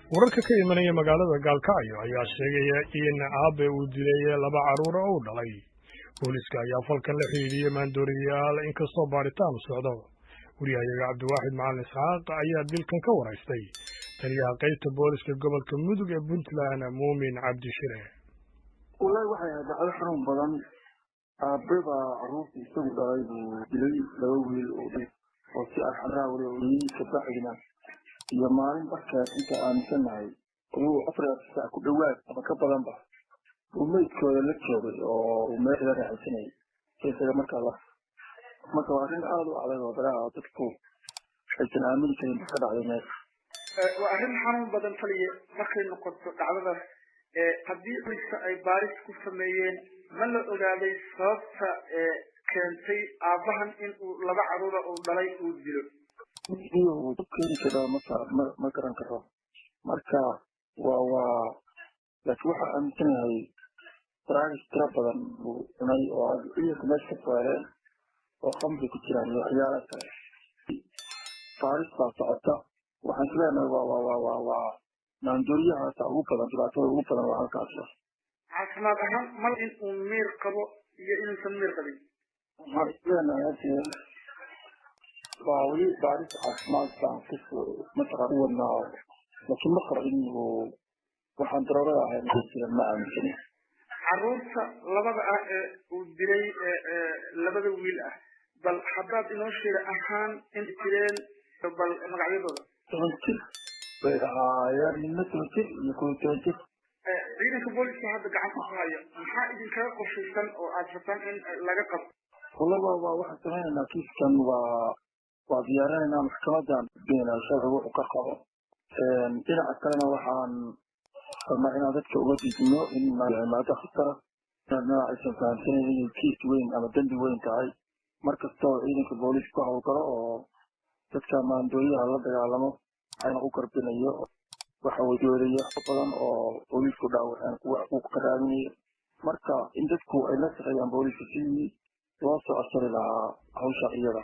Wararka ka imanaya magaalada Gaalkacyo ayaa sheegaya in aabe uu dilay laba carruur oo u dhalay. Booliiska ayaa falkan la xidhiidhiyey maandooriyayaal, inkastoo baaritaan socdo. Wariyahayaga Cabdiwaaxid Macalin Isxaaq ayaa dilkan ka waraystay taliyaha qaybta booliska gobolka Mudug ee Puntland, Muumin Cabdishire. Wallaahi waxay ahayd dhacdo xanuun badan. Aabe baa carruurtii isagu dhalay buu dilay, laba wiil oo si arxanraa weli kabacdina iyo maalin barkeed inta aaminsanahay ayuu 24 saac ku dhowaad ama ka badanba uu meydkooda la joogay oo uu meel la raaxaysanayay isaga. Markaa marka waa arrin aada u adag oo baraha dadku aysan aamini karin ka dhacday meesha. Waa arrin xanuun badan, taliye. Markay noqoto dhacdadaas, haddii booliska ay baaris ku sameeyeen, ma la ogaaday sababta keentay aabbahan in uu laba caruura uu dhalay uu dilo? Uu keeni karaa marka ma garan karo. Marka waa laakiin waxaa aaminsanahay drugs tiro badan buu cunay oo ciidanku meesha ka soo heleen oo khamri ku jiraan iyo waxyaala kale. Baaris baa socota. Waxaan isleenahay waa maandooriyahaasa ugu badan, dhibaatada ugu badan waa halkaas. Caafimaad ahaan mal in uu miir qabo iyo inuusan miir qabin? Waxaan isleenahay hadee waa weli baaris caafimaad baan ku mataqaan u wadnaa, laakiin ma qabo in uu waxaan daroogada ahayn jira, ma aaminsani. Carruurta labada ah ee uu dilay, labada wiil ah, bal haddaad inoo sheega ahaan in jireen, bal magacyadooda. 10 jir bay ahaayeen, midna 10 jir iyo 11 jir. Ciidanka booliska hadda gacanta ku haya, maxaa idinkaga qorshaysan oo aad rabtaan in laga qabto? Wallahi waa waxaan samaynaynaa kiiskan waa diyaarinaynaa, maxkamadan geynaa sharcigu wuxuu ka qabo. Dhinaca kalena waxaan rabnaa inaan dadka uga digno in maado khatara aysan fahamsanayn inay kiis weyn ama dembi weyn tahay. Mar kasta oo ciidanka booliiska ku hawlgalo oo dadka maandooriyaha la dagaalamo, waxayna u garbinayo waxa weydoodaya badan oo booliisku dhaawaceen kuwa ku qaraabinayo. Marka in dadku ay la shaqeeyaan booliiska sidii loo soo afjari lahaa hawsha iyada.